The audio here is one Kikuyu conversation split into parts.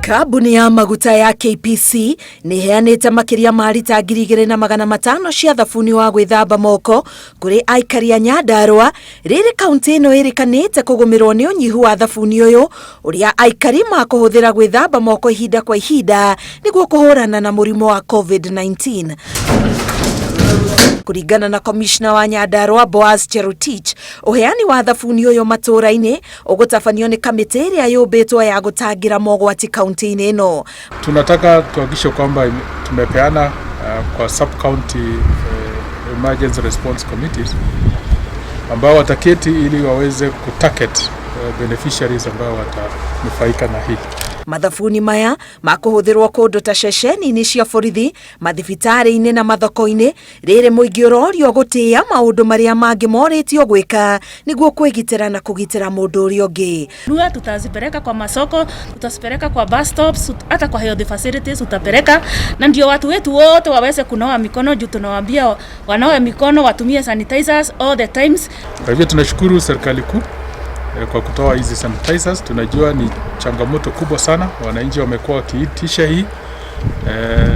Kambuni ya maguta ya KPC nĩ ĩheanĩte makĩria ma rita 2,500 cia thabuni wa gwĩthamba moko kũrĩ aikari a Nyandarua, rĩrĩ kaunti ĩno ĩrĩkanĩte kũgũmĩrwo nĩ ũnyihu wa thabuni ũyũ ũrĩa aikari makũhũthĩra gwĩthamba moko ihinda kwa ihinda nĩguo kũhũrana na mũrimũ wa COVID-19. Kũringana na komishna wa Nyandarua Boaz Cherotich, ũheani wa thabuni ũyũ matũũra-inĩ ũgũtabanio nĩ kamĩtĩ ĩrĩa yũmbĩtwo ya gũtangĩra mogwati kaunti-inĩ ĩno. Tunataka tuhakikishe kwamba tumepeana kwa sub county emergency response committees ambao wataketi ili waweze kutarget beneficiaries ambao watanufaika na hii. Mathabuni maya makũhũthĩrwo kũndũ ta ceceni-inĩ cia borithi, mathibitarĩ-inĩ na mathoko-inĩ, rĩrĩ mũingĩ ũrorio gũtĩĩa maũndũ marĩa mangĩ morĩtio gwĩka nĩguo kwĩgitĩra na kũgitĩra mũndũ ũrĩa ũngĩ. Lua tutazipeleka kwa masoko, tutazipeleka kwa bus stops, hata kwa health facilities tutapeleka, na ndio watu wetu wote waweze kunawa mikono juu tunawaambia wanawe mikono, watumie sanitizers all the times. Kwa hivyo tunashukuru serikali kuu kwa kutoa hizi sanitizers. Tunajua ni changamoto kubwa sana, wananchi wamekuwa wakiitisha hii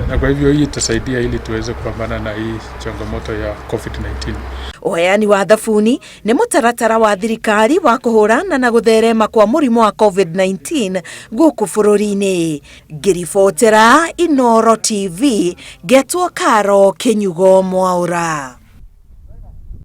na kwa hivyo hii itasaidia ili tuweze kupambana na hii changamoto ya COVID-19. Ũheani wa thabuni nĩ mũtaratara wa thirikari wa kũhũrana na gũtherema kwa mũrimũ wa COVID-19 gũkũ bũrũri-inĩ. Ngĩribotera Inooro TV, ngetwo Karo Kĩnyugo Mwaũra.